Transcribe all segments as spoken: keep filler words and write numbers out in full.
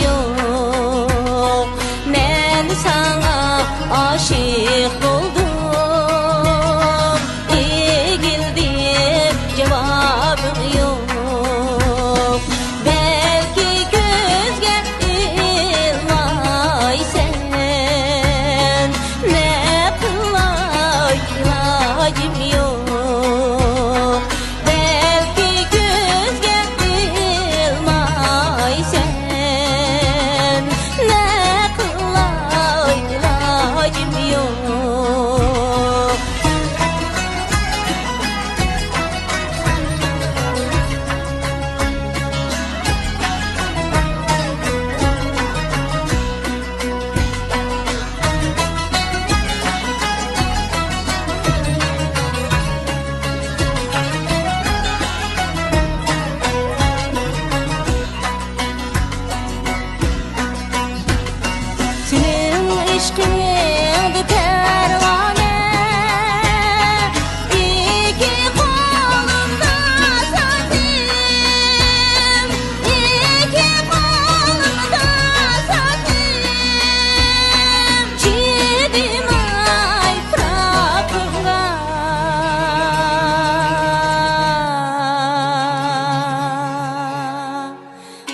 يوق. مەن ساڭا ئاشىق بولدۇم، ئېگىلدىم، جاۋابىڭ يوق. بەلكى كۆزگە ئىلمايسەن، نە قىلاي، ئىلاجىم يوق. بەلكى كۆزگە ئىلمايسەن، نە قىلاي، ئىلاجىم يوق. سېنىڭ ئىشقىڭدا پەرۋانە، ئىككى قولۇمدا ساتىم، ئىككى قولۇمدا ساتىم، چىدىماي پىراقىڭغا.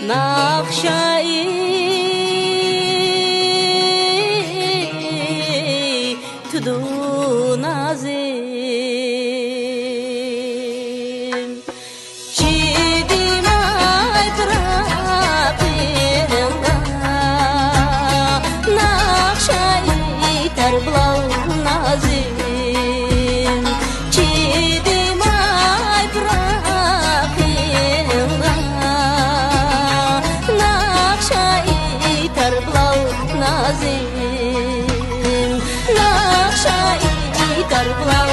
ناخشا ئېيتىدۇ نازىم، چىدىماي پىراقىڭغا. ناخشا ئېيتار بىلاۋ نازىم، چىدىماي پىراقىڭغا. ناخشا ئېيتار بىلاۋ نازىم، ناخشا ئېيتار بىلاۋ.